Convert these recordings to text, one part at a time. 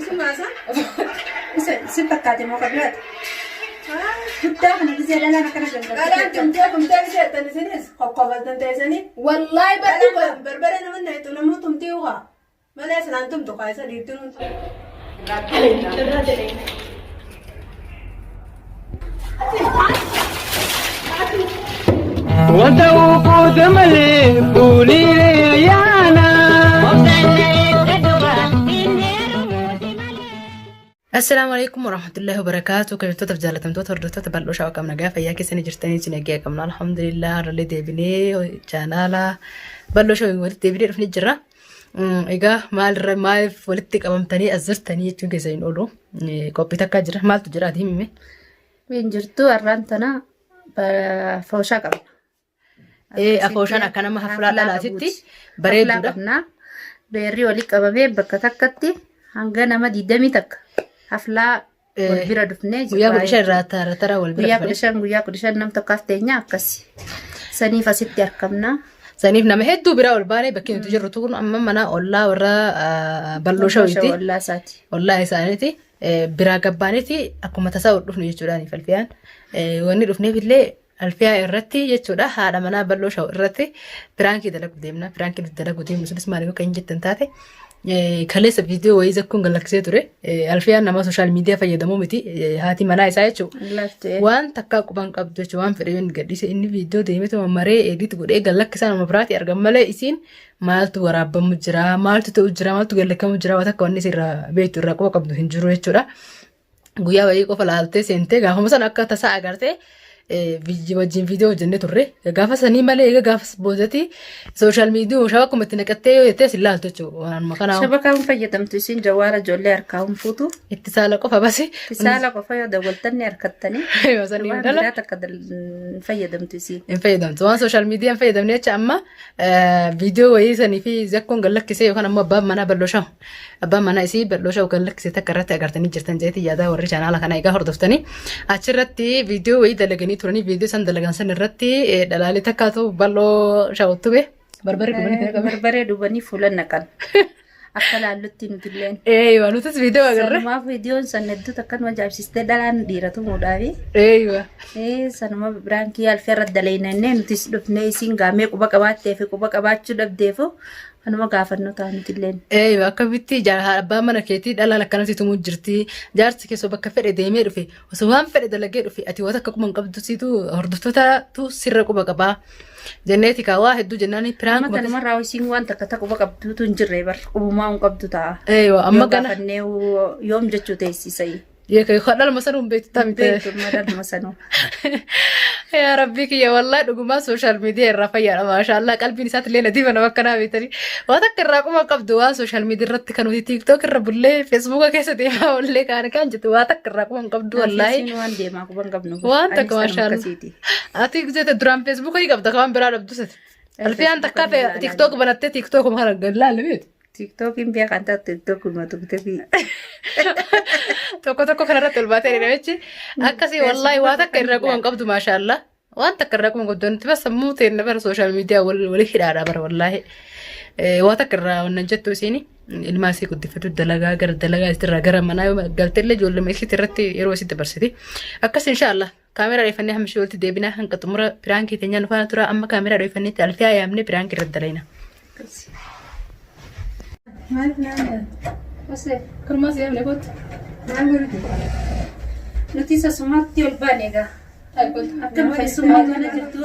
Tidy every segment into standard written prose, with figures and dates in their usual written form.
Isuma isa? Isa si fakkaate moo kabiraati? Guddaa kana gisee dhalaan akkana Dhalaan gangalchite. tumtee tumtee gisee isinis qoqqofaltan teessanii. Wallaahi baddu Dhalaan barbare nama naqxu namuu tumtii ukaa. Malee silaan tumtu kaa isa dhiirti nuun tumtu. Wanta uffute malee fuuliilee ayyaana. Assalaamu alaikum warahmatullahi wabarakaatu. Kabajamtoota fi jaallatamtoota hordoftoota bal'oo shawaa qabna gaa fayyaa keessanii jirtanii isin eegee qabna. Alhamdulillah har'allee deebinee chaanaala bal'oo shawaa walitti deebinee dhufnee jirra. Egaa maalirra maaliif walitti qabamtanii as jirtanii jechuun keessa hin oolu. Qophii takkaa jira. Maaltu jira ati himime? Hin jirtu har'aan tana fooshaa qabna. Afooshaan akka nama haflaa dhalaatitti bareeduudha. Qabna. Beerri walitti qabamee bakka takkatti hanga nama 21 haflaa wal bira dhufnee Guyyaa 15 irraa tara tara wal bira Guyyaa dhufanii. 15 guyyaa 15 nam tokkaaf teenya akkasi. Saniif asitti argamna. Saniif nama hedduu biraa ol baanee bakki nuti jirru kun amma mana ollaa warra bal'oo shawiiti. Ollaa isaati. Ollaa isaaniiti. Biraa gabbaaneeti akkuma tasaa ol dhufnu jechuudhaan falfiyaan. Wanni dhufneef illee Alfiyaa irratti jechuudha haadha manaa bal'oo shaw irratti piraankii dalagu deemna. Piraankii nuti dalagu deemnu sunis maal yoo kan jettan taate kaleessa viidiyoo wayii zakkuun galaksee ture. Alfiyaan nama sooshaal miidiyaa fayyadamuu miti haati manaa isaa jechuudha. Laftee. Waan takkaa quban qabdu jechuudha waan fedhe yoo inni gadhiise inni viidiyoo deemetu maree edit godhee gallakkisaa nama biraati argan malee isiin maaltu waraabbamu jira maaltu ta'u jira maaltu gallakkamu jira waan takka wanni irraa beektu irraa quba qabdu hin jiru jechuudha. Guyyaa wayii qofa laaltee seentee gaafuma sana akka tasaa agartee wajjin viidiyoo hojjennee turre. Gaafa sanii malee egaa gaafas boodatti sooshaal miidiyoo shaba akkuma itti naqattee yoo jettee sin laaltu jechuudha. Waanuma kanaa Shabakaa hin fayyadamtu isin jawaara ijoollee harkaa hin fuutu. itti saala qofa basi. Saala qofa yoo dawwaltanni harkattanii. Yoo sanii Waan dhala. biraa takka hin fayyadamtu isin. Hin fayyadamtu. Waan sooshaal miidiyaa hin fayyadamne jecha amma viidiyoo wayii sanii fi zakkoon gad lakkisee yookaan ammoo abbaan manaa bal'oo shamu. Abbaan manaa isii bal'oo shamu gad lakkisee takka irratti agartanii jirtan jeetii yaadaa warri chaanaala kana egaa hordoftanii achirratti viidiyoo wayii dalaganii turanii viidiyoo san dalagan san irratti dhalaalee takkaatu bal'oo shamu tube barbaree dhuganii ta'e qabe. Barbaree dubanii fuula naqan. Akka laallutti nutilleen. Eeywa nutis viidiyoo agarre. Sanumaaf viidiyoon san hedduu takka nu ajaa'ibsiistee dhalaan dhiira tumuudhaafi. Eeywa. Sanuma biraankii alfee irra daleena innee nutis dhufnee isiin gaamee quba qabaattee fi quba qabaachuu dhabdeefu kanuma gaafannu ta'a nutilleen. Eeywa akkamitti abbaan mana keetii dhalaan akkanatti tumuu jirti. Jaarsi keessoo bakka fedhe deemee dhufe osoo waan fedhe dalagee dhufe ati waan akka quba hin qabdu siitu hordoftootatu sirra quba qabaa. Jenneeti kaa waa hedduu jennaan Amma piraankuma tanumarraa isiin waan takka takka quba qabduutu hin jirre bar qubumaa hin qabdu ta'a. Eeywa amma Yoo gana gaafannee yoom jechuu teessisai. Yeeka dhalma sanuu hin beektu ta'a Beektu madaluma sanuu. Yaa rabbii kiyya wallahi dhugumaa sooshaal miidiyaa irraa fayyaadha maashaallah qalbiin isaatti illee nadiifa nama akkanaa beektanii waan takka irraa quba qabdu waan sooshaal miidiyaa irratti kan nuti tiiktook irra bullee feesbuuka keessa deemaa ollee kaan kaan jettu waa takka irraa quba hin qabdu wallahi Isiin waan deemaa quba hin qabnu. waan takka Anis tanuma maashaallah akkasiiti. ati jette duraan feesbuuka ni qabda kan biraa dhabdu sati alfiyaan takka tiiktook banattee tiiktook kana gad laalle beektu Tiiktookiin beekan taatu tiiktookuma tuqxefi. Tokko tokko kanarratti ol baatee namichi akkasii wallaahi waa takka irraa quban qabdu maashaallah waan takka irraa quban qabdu nuti bas sammuu teenna bara sooshaal miidiyaa wal hidhaadha bara wallaahi waa takka irraa wannan jettu isiini ilmaa isii guddifatu dalagaa gara dalagaa isirraa gara manaa yoo galteellee ijoollee isiitti irratti yeroo isitti dabarsiti akkas inshaallah kaameraa dheeffannee hamma ishee walitti deebinaa hanga xumura piraankii teenyaa nu faana tura amma kaameraa dheeffanneetti alfiyaa yaamnee piraankii irratti dalayna. Maaliif naan yaaddu? Osee Kurmaas yaamne kootu. Maal godhuti? Nuti sasumatti ol baane egaa. Akkam keessummaa mana jirtu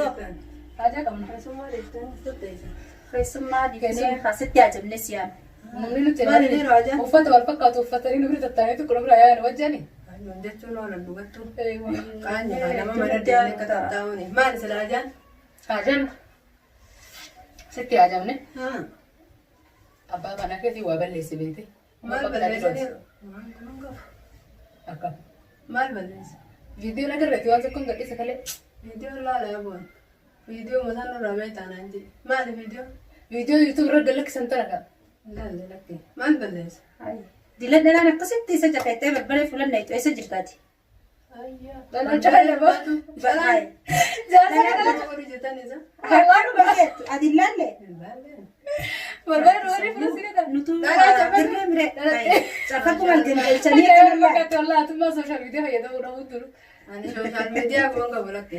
Haajaa qabna. Keessummaa dhiiftanii turteessa. keessummaa dhiifnee asitti ajabne siyaan. Namni nuti Maali dhiiroo haajaa? uffata wal fakkaatu uffatanii nu bira tattaanii tokko nu bira yaa'an wajjani. Nuun jechuun oolan dhugattu. Qaanya kaa nama mana deemee akka tattaa'uuni. Maali sila haajaan? Haajaan sitti haajamne abbaa manaa keetii waa balleesse beekte. Maal balleessa dhiiroo? Akkam. Maal balleessa? Viidiyoon agarreetti waan tokkoon gadhiisa kalee. Viidiyoo laala yaa boon. Viidiyoo mataan nurraa mee taanaan jedhe. Maali viidiyoo? Viidiyoo yuutuub irra gad lakkisan tana qaba. Laalle lakkee. Maal balleessa? Dila dhalaan akkasitti isa jakeettee barbaree fuula naqxu eessa jirtaati? Dhalaan cala baatu. Balaan. Jaarsa Horii jettan isa? Waan dhugaa jettu ati ilaalle. Hin baalleen. Barbara warri fura Nutu Dhalaa cafaqu. dirree miree. Cafaqu wal gangalchanii akkanallee. Fakkaatu wallah atummaa social media fayyadamuu dhabuun turu. Ani social media kun qabu lakke.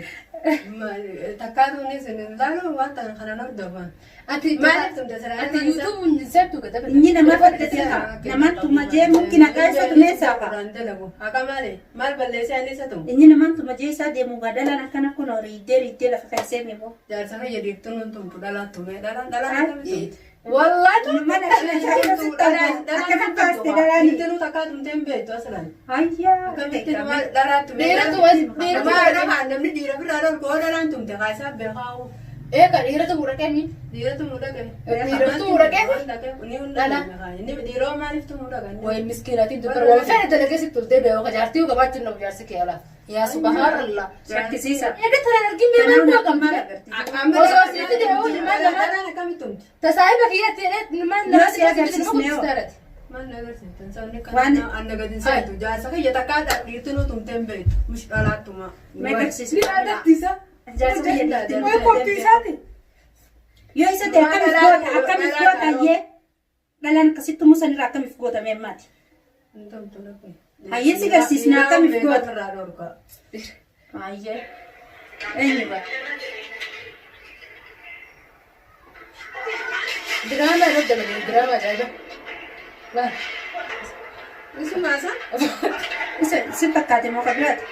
Takkaatu inni isin ilaalu waan ta'an kanan hordofan. Ati Maaliif tumte silaa? Ati YouTube hin seettu gada. Inni nama faddatee haa. Namaan tumajee mukti naqaa isa tumeessaa fa'a. Duraan dalagu. Haqa maali? Maal balleessee ani isa tumu? Inni namaan tumajee isaa deemu gaa dhalaan akkana kun riiddee riiddee lafa keessee mi'oo. Jaarsa kiyya dhiiftuun nun tumtu dhalaan tumee dhalaan dhalaan akkamitti tumti? Wallah tu. Mana ajaa'iba sitti akkana kaaste dhalaani. Dhiiftuu takkaa tumtee hin beektu asilaan. Hayyaa. Akkamitti nama dhalaa tumee? Dhiiratu dhiiratu Maal dhagaa namni dhiira birraa dhorku hoo dhalaan tumte kaasaa beekaa'u. Eega dhiiratu mudhaqee mi? Dhiiratu mudhaqe. Dhiiratu mudhaqee? Ni hunda inni dhiiroo maaliif mudhaqa? Way miskiinatiin dubbara waan fedhe dalagee sitti toltee beeku jaartii qabaachuun nama jaarsi kee ala. Yaa subhaanallah. Shakkisiisa. Eega tanan argin mee maal ta'u qabdi? Osoo sitti deebi'u ilmaan namaa Dhalaan akkamitti tumti? tasaayiba kiyyatti jedhee ilmaan Yoo namaa si agarsiisne hoo? Maal na agarsiiftan? Sabni Waan- kana anna gadi seetu. Jaarsa kiyya takkaa dhiirti nu tumtee hin beektu. Mush dhalaatuma. Mee agarsiisu. Ni agarsiisa. Jaarsa biyya dhiirti Way qophii isaati. Yoo isa ta'e akkamiif goota akkamiif goota ayyee dhalaan akkasitti tumuu sanirraa akkamiif goota mee ammaati. Hin tumtu lakkee. Hayyee si garsiisna akkamiif goota. Irraa dhorka. Hayyee. Eenyu ba? Diraamaa irratti dalagee diraamaa ajaa'iba. Laal. Isuma isa? Isa si fakkaate moo kabiraati?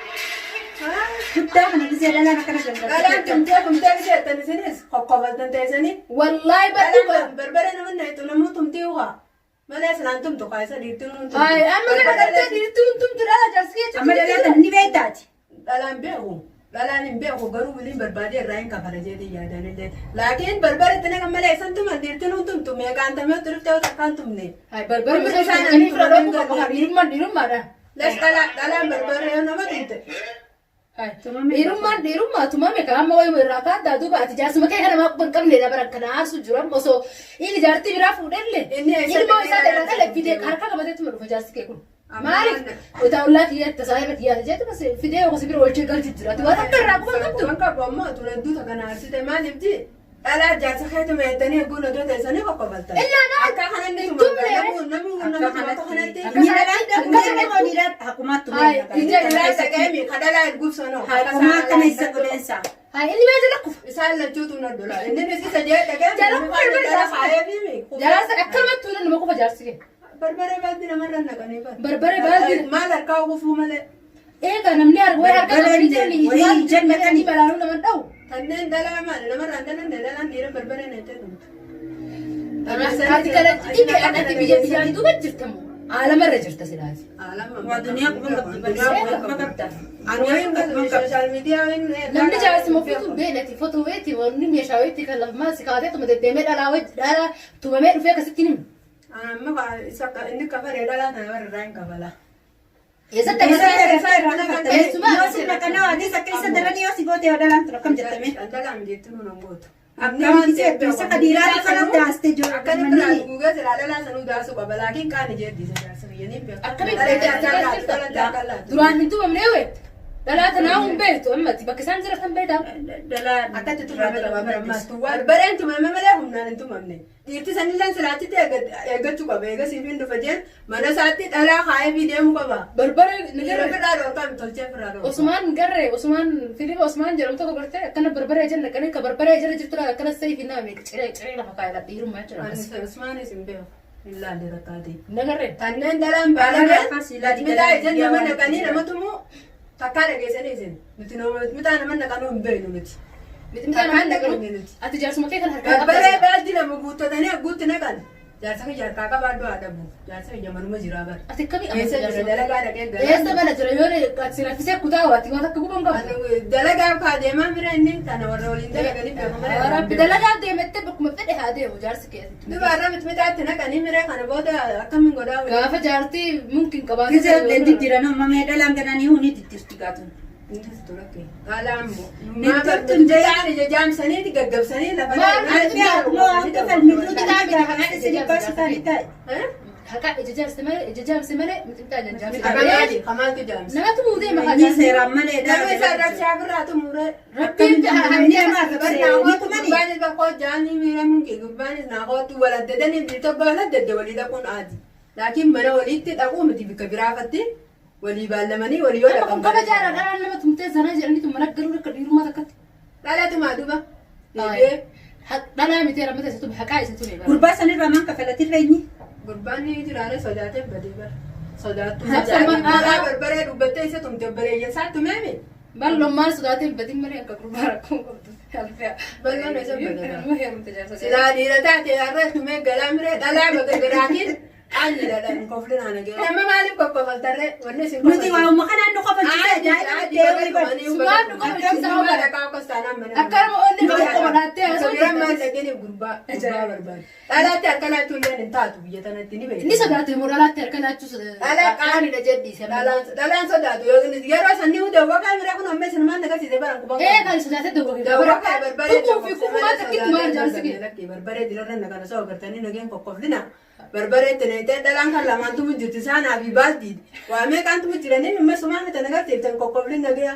Guddaa kana gisee dhalaan akkana Dhalaan gangalchite. tumtee tumtee jeettan isinis kokkobaltan teessanii. Wallahi baddu Dhalaan barbara nama naqxu namuu tumtii uhaa. Malee silaan tumtu kaasa dhiirti nu tumtu. Ay, amma kana gartee dhiirtuu hin tumtu dhala jaarsi kee Amma dhalaan tan ni beektaati. Dhalaan beeku. Dhalaan hin beeku garuu wiliin barbaadee irraa hin kafala jeetii yaadan illee. Laakiin barbara itti naqan malee isan tuman dhiirti nu tumtu meeqaan tamee dhuftee takkaan tumne. Ay, barbara isaan ani fira dhoobu qaba dhiirummaan dhiirummaadha. Lesh dhalaan barbara yoo nama tumte. Ay, dhiirummaan dhiirummaa tumame kan amma wayii irraa kaaddaa duuba ati jaarsuma kee kana maa quban qabneedha bara kana aarsu jiru amma osoo inni jaartii biraa fuudhellee Inni eessa ilmoo isaa dhaqee irraa dhalee fidee harka qabatee tuma dhufa jaarsi kee kun. Maaliif otaa ollaa kiyyaa tasaayima kiyyaa jeetu bas fidee yookaan bira oolchee galchu jira ati waan akka irraa quban qabdu. Waan qabu ammoo tun hedduu takka aarsite maaliif ji dhalaa jaarsa keetu meettanii eeguu odoo teessanii kokkobaltan. Illaa maal? Akka kanatti Hin tuman tumne. namuu nama tuma akka kanatti. Inni dhalaan dhalaan moo dhiiraan haqumaatti Ay, Ija irraa dhaga'ee kadhalaa erguuf sonoo. Haqumaa akkana isa godheensa. Ay, inni mee jala kufa. Isaan lachuutu na dola. Inni isa jee dhaga'ee. Jala kufa barbare Faayee Jaarsa akkanumatti tuulan nama kufa jaarsi kee. Barbare baaldi namarra naqanii bara. Barbare baaldi. Maal harkaa kufuu malee. Eega namni harka wayii harka qabanii jiranii Wayii janna jedhanii balaanuu nama dha'u. Kanneen dhalaa maali namarraan dhalanne dhalaan dhiira barbare na itti tumtu. Ati kana dhibee ati biyya biyyaan duuba jirta moo? Aalamarra jirta silaati. Waa duniyaa quban qabdu bal'isee quba qabda. Namni jaarsuma ofiitu beelati fotoo weeti wanni meeshaa weeti kan lafa maal si kaatee tuma deddeemee dhalaa wajji dhalaa tumamee dhufee akkasitti himu. Amma inni kafalee dhalaa kana warra irraa hin kafala. Eessatti Isa agarsiisa? Eessuma yoo si naqanaa anis akka isa daranii yoo si goote yoo dhalaan ture akkam jettame. Dhalaan jettu nuun hin gootu. Akkam gisee isa kadiiraatu kana daaste jiru. Akkana biraa guugaa silaa dhalaa sanuu daasuu qaba laakiin qaani jeetti isa jaarsa biyya ni beeku. Akkamitti beektaa? Duraan hin tumamnee weettu. Dhalaa tanaa hin beektu ammatti bakka isaan jiratan beektaa. Dhalaan Akkatti tumame qaba ammas barbareen tumame malee humnaan hin tumamne. Dhiirti sanillee silaachitti eeggachuu qaba eegasiif hin dhufa jeen mana isaatti dhalaa kaayee fi deemuu qaba. Barbare ni Dhiira garre. firraa dhorkame tolchee firraa dhorkame. Osmaan garre Osmaan Filipa Osmaan jedhamu tokko gartee akkana barbaree jala naqanii ka barbaree jala jirtu laala akkana sayfi nama meeqa ciree ciree lafa kaayee lafa dhiirummaa jechuudha akkas. Ani Usmaanis hin beeku. Hin laalle rakkaatee. Nagarree. Kanneen dhalaan Dhalaan baalageen afaan siilaa mitaa ijaan nama digalaa naqanii nama tumu takkaa dhageessanii isin nuti mitaa nama naqanuu hin beeknu nuti. Mixmixa nama naqanu ati jaarsuma kee kan harkaa Barbaree qabda. baaldi nama guuttatanii guutti naqan. Jaarsa kiyya harkaa qabaadhu haa dhabu. Jaarsa kiyya manuma jiraa bara. Ati akkamii Eessa jira dalagaa dhaqee gala. Eessa mana jira yoo ati raffisee kutaa waati waan akka guban qabdu. Dalagaa kaa deemaa mira inni tana warra waliin dalaganii beeku malee. Rabbi dalagaa deemette bakkuma fedhe haa deemu jaarsi kee. Duba irra mixmixaatti naqanii mira kana booda akkamiin godhaa wayii. Gaafa jaartii mumkin qabaate. Gisee illee diddiran uumamee dhalaan gananii huni diddirti gaatun. Jaamsanii gaggabsanii lafa Maal Alfii akkuma waan falmituu ta'e gaafa isin baasu taa'e. Haqa ija jaamse malee ija jaamse malee mixmixaa ija jaamse. Kamaali kamaaltu jaamse. Namatu muudee maqaa Inni jaamse. seeraan malee Nama isa arrabsee ofirraa xumuree. Rabbiin Namni nama arrabsee ni tumani. Gurbaanis bakkoo jaanii miidhamuun kee gurbaanis naa kootu wal addadanii fi tokko wal addadde walii dhaquun aadi. Laakiin mana waliitti dhaquu miti bikka biraafatti walii baallamanii walii yoo Nama dhaqan. kun kabajaadha dhalaan nama tumtee zanaa jedhanii tun mana garuu akka dhiirummaa takkatti. Dhalatuma duba. Deebi'ee Dhalaa miti ramata isa tume haqaa isa tume. Gurbaa sanirraa maan kafalatirra inni? Gurbaan ni jiraane sodaatee badee bara. Sodaattu. Sodaattu. Dhalaa barbaree dubbattee isa tumte obboleeyyan isaa tumeemi. Bal'oon maal sodaatee badin malee akka gurbaa rakkoo qabdu. Bal'oon isa badata. Nama heerumte jaarsa. Silaa dhiira taate har'a tumee galaa miree dhalaa baga garaatiin aanni dhadhaan koflin aana ga'e. Nama maaliif kokkofaltarree wanni isin Nuti waa'uma kanaan nu kofalchiisa ajaa'iba ta'ee bari. Sumaan nu kofalchiisa Akka nama onni tokko godhattee Akka biraan maal dhageenyeef gurbaa gurbaa barbaadu. Dhalaatti harka laachuu illee hin taatu biyya tanatti ni beekama. Inni sodaate immoo dhalaatti harka laachuu Dhalaa qaanidha jedhiise. Dhalaan sodaatu yookiin yeroo sanni hunda kaameraa kun amma isin maal nagarsiise baran kuban. Ee kan sodaate dogogee. Dawwaa barbaree Tuquu fi kufumaa takkitti maal jaarsi kee. Lakkee barbaree dirarra nagana soo agartanii nageen kokkoflina. Barbaree tineetee dhalaan kan lamaan tumu jirti saanaa fi baaldiidhi. Waa meeqaan tumu jiranii dhimma sumaa miti nagarsiiftan kokkoflin nagaya.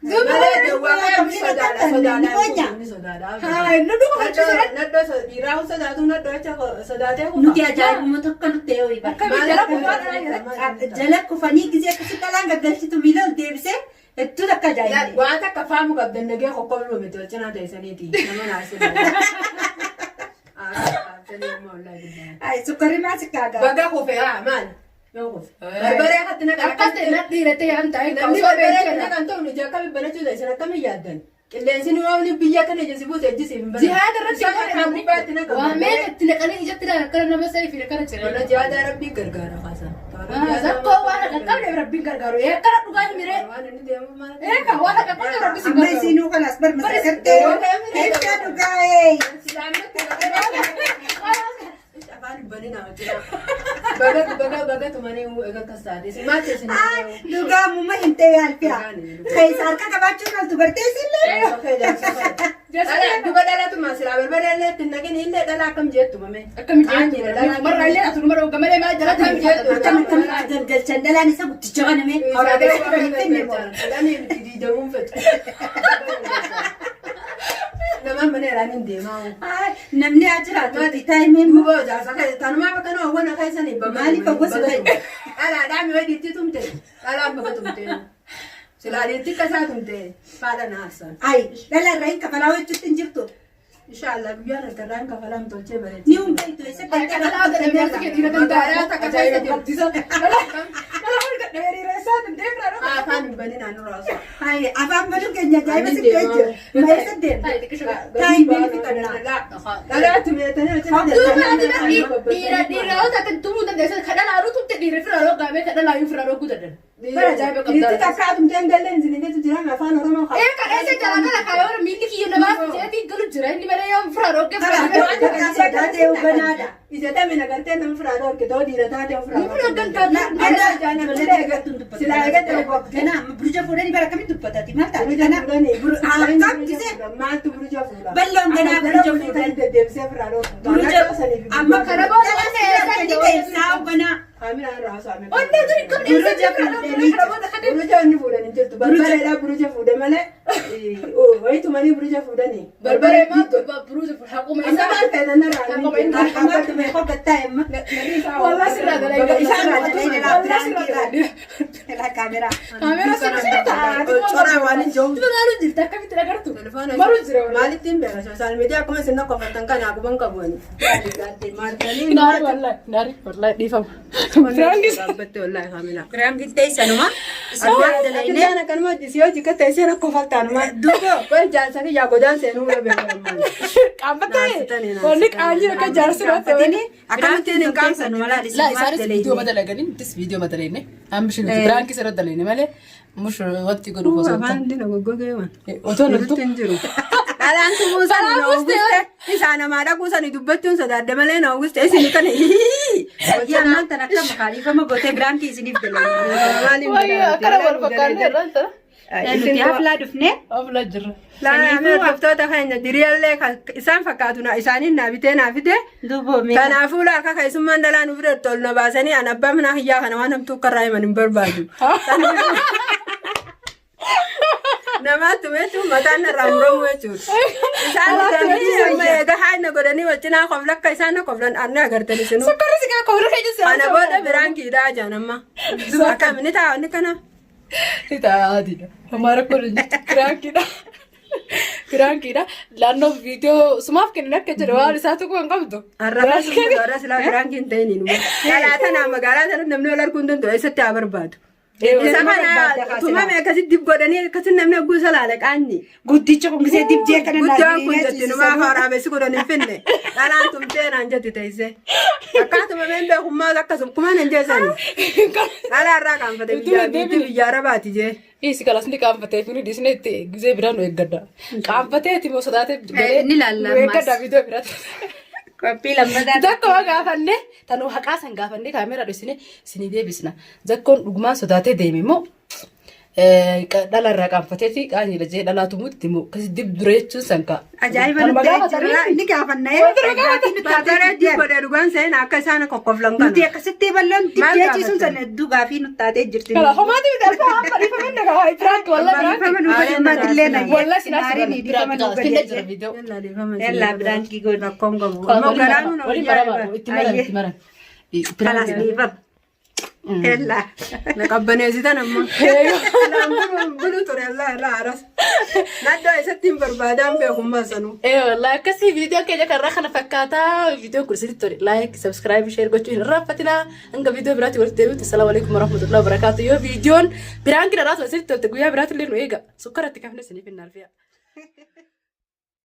Malee dawwaa kan sodaadha sodaadha inni sodaadha. Haa inni dhuga hojjetu. Nadhoo dhiiraa sodaatu nadhoo acha sodaatee kufa. Nuti ajaa'ibuma tokko nutti ta'ee bari. Akkamitti jala kufaa dhalaa jalatti. Jala kufanii gisee akkasitti dhalaan gaggalchitu miila ol deebisee hedduu takka ajaa'ibne. Waan takka faamu qabdan nagee kokkofluu miti wal cinaa teessaniiti. Nama naasuu. Ay sukkarri maa sikkaagaa. Baga kufe haa maal? Yoo kufe. Barbaree akkatti naqa. Akkas ta'e na dhiiratee yaa ta'e Namni barbaree naqan ta'u nuti akkami banachuu isin akkami yaaddan? Qilleensi nu waamni biyya kana ijji si buuse ijji si hin banu. Jihaada irratti Isa kan gubbaatti naqan. Waa meeqa itti naqanii ijatti naqan akkana nama sa'ii fi akkana Wala ciree. jihaada rabbii gargaara kaasan. Zakkoo waan akka qabne rabbiin gargaaru. Ee akkana dhugaa himiree. Waan inni deemu maal? Ee kan waan akka qabne rabbi si Amma gargaaru. isinuu kanas bar masakartee. Eessa dhugaa ee. Afaan banee nama jira. Baga baga baga tumanii egaa akkas taate. Isin maal keessan? Ay dhugaa muma hin ta'e alfiyaa. Keessa harka qabaachuun maltu bartee isinlee. Duba dhalatuma silaa barbaree illee ittiin naqin illee dhala akkam jettu mame. Akkami jettu. Marra illee ati numa dhooga malee maal jalatti Akkam jettu. Akkam akkamitti galgalchan dhalaan isa guddicha baname. Namaan mana iraan hin deemaa. Ay namni haa jiraatu taa'imee Duuba jaarsa tanumaa bakka nama hawwana keessanii Maaliif hawwasa ta'e? Dhalaadhaan yoo dhiitti tumte dhalaan bakka tumte. Silaa dhiitti kasaa tumte faadha naarsan. Ay dhala irraa hin kafalaa jechuutti hin jirtu. Inshaallah guyyaan harkarraa hin kafalaan tolchee bareechi. Ni hundeetu eessa Akka dhalaa godhamee jaarsi kee dhiira Magaalaa takka keessa jirti. Dhalaa ol gadhabee dhiira isaa danda'ee biraa dhooga. Afaan hin banin aan nurraa osoo. Ay afaan banuu keenya ajaa'iba si ta'e jira. Ma eessa deemta? Taa'imee ni fixannaa. Dhalaa tumeetanii Duuba ati dhiira dhiirota akka tumuu dandeessu kan dhalaa tumte dhiira firaa dhoogaa kan dhalaa iyyuu firaa dhooguu danda'an. Bara ajaa'iba Dhiirti qabdaa. takka atumtee hin galleen isin jettu jira afaan Oromoo qaba. Ee kan eessa jala kana kaayoo miilli kiyya namaaf jeetii galu jira inni malee yoo firaa dhoogee firaa Takka sodaatee hubanaadha. Ija tamina gartee nama firaa dhoorke ta'uu dhiira taate firaa Ni firaa dhoorke. Silaa eegate Ganaa burja fuudhanii bara akkamitti dubbatati maal taate ganaa akkam gisee Maaltu burja fuudha? Bal'oon ganaa burja fuudhan. Deddeebisee firaa dhoorku. Burja amma kana booda dhala seeraan keessaa hubanaa. Kaameraan irraa haasa'ame. Onnee tuni kam Burja eessa firaa dhoogee kana booda kan Burja inni fuudhan hin jirtu. Barbareedhaa burja fuudhe malee wayitumanii burja fuudhanii. Barbaree maaltu buruusa haquma Amma isaa maal feetan narraa? Haquma inni Akkamaatti meeqa gattaa emma. Wallah sirraa dalagaa. Isaan dalagaa. Wallah sirraa dalagaa. Ilaa kaameraa. Kaameraa sirra sirra Coraa waan hin jiru. Tunaanu jirti akkamitti dhagartu? Maru jira wallah. Maalittiin beeka sooshaal miidiyaa akkuma isin qofattan kanaa guban qabu ani. Maartanii Naari wallahi naari wallahi dhiifama. Firaangis. Dhaabbatte wallahi kaamilaa. Firaangis teessanuma. Isumaan dalagnee. Akkilaan akkanuma si hojii katta isheen akka uffattaan maal. Duuba. Qoy jaarsa kiyyaa godaan seenuu bira beekamu. Qaanfattee wanni qaanyii akka jaarsi baate. Akkamittiin hin qaanfannu Laa La isaanis viidiyoo madalaganii nutis viidiyoo madalagne ammishi nuti biraankis irra dalagne malee mush wanti godhu osoo hin Afaan dina goggogee waan. taane. Otoo nuttu Hin jiru. Dhalaan tumuu sani na uwwiste isaa namaa dhaquu sani dubbachuun sodaadde malee na uwwiste isin kana. Hojii ammaan tan akka makaaliifama gootee biraankii isiniif dalagne. Wayyo akkana wal fakkaannee irraan tana. Nuti haflaa dhufnee. Haflaa jirra. Laala hordoftoota keenya diriyallee kan isaan fakkaatu na isaaniin naa bitee naa fide. Duuboo mee. Kanaafuu laa akka keessummaan dhalaa nu fide ol na baasanii an abbaa manaa kiyyaa kana waan hamtuu akka irraa himan hin barbaadu. Namaatti jechuun mataan irraa muramu jechuudha. Isaan bitanii amma egaa haayna godhanii wal cinaa kofla akka isaan na koflan anna agartan isinuu. Sukkarri si kaa kofla keessa si Kana booda biraan kiidhaa jaan amma. Akkam ni ta'a inni kana. Ni ta'a adiidha. Homaa rakkoo hin jirtu. Piraankiidha. Piraankiidha. Naannoo viidiyoo sumaaf kennan akka jedhu waan isaa tokko hin qabdu. Arraba silaa silaa biraan kiin ta'in hin Dhalaa tanaa magaalaa tanatti namni wal arguu hin danda'u eessatti haa barbaadu. Isa kana tumame akkasitti dib godhanii akkasitti namni hogguu isa laale qaanni. Guddicha kun gisee dibjee kana Guddaan kun jetti numaa waraabessi godhan hin finne. Dhalaan tumtee naan jetti teessee. Akkaatuma meen beekummaa akkasuma kumaan hin jeesani. Dhalaa irraa qaanfate biyyaa biitti biyya arabaati jee. Dhiisi kalas ni qaanfatee fi dhiisne itti gisee biraa nu eeggadha. Qaanfatee itti moo sodaatee galee Ni ilaalla nu eeggadha ammas. viidiyoo biraatti. Qophii lammataa. Zakko gaafanne tanuu haqaa san gaafannee kaameeraa dhoksine isinii deebisna. Zakkoon dhugumaan sodaatee deeme moo dhala irraa qaanfateeti qaanyiidha jee dhalaa tumuutti moo akkasi dib dura jechuun san ka'a. Ajaa'iba Kanuma nutti gaafatanii jira. Ni gaafanna. Barbaree dib godhee dhugaan seenaa akka isaan kokkoflan Nuti kana. akkasitti bal'oon Maal dibjee ciisuun gaafattan? sana hedduu gaafii nutti taatee jirti. Kala homaati miti alfa amma dhiifama inni kaa piraanki walla Dhiifama piraanki. nu godhi maatillee na Walla sinaa Maariin dhiifama nu piraanki godhi. jira viidiyoo. Yallaa biraankii godhi. Rakkoon qabu. Ammoo garaan nu Waliin marama itti maran itti maran. Kalaas dhiifama. Yallaa. Na qabbaneessitan amma. Naan bulu ture Allah irraa aras. Naddoo isatti hin barbaadaan beekummaa sanuu. Ee wallahi akkasii viidiyoon keenya kanarraa kana fakkaataa viidiyoon kun isinitti tole like subscribe share gochuu hin irraanfatinaa hanga viidiyoo biraatti walitti deebi'utti assalaamu alaikum warahmatullahi wabarakaatu yoo viidiyoon biraan kana irraa isinitti tolte guyyaa biraatti illee nu eega sukkaratti kafne isiniif hin arfiya.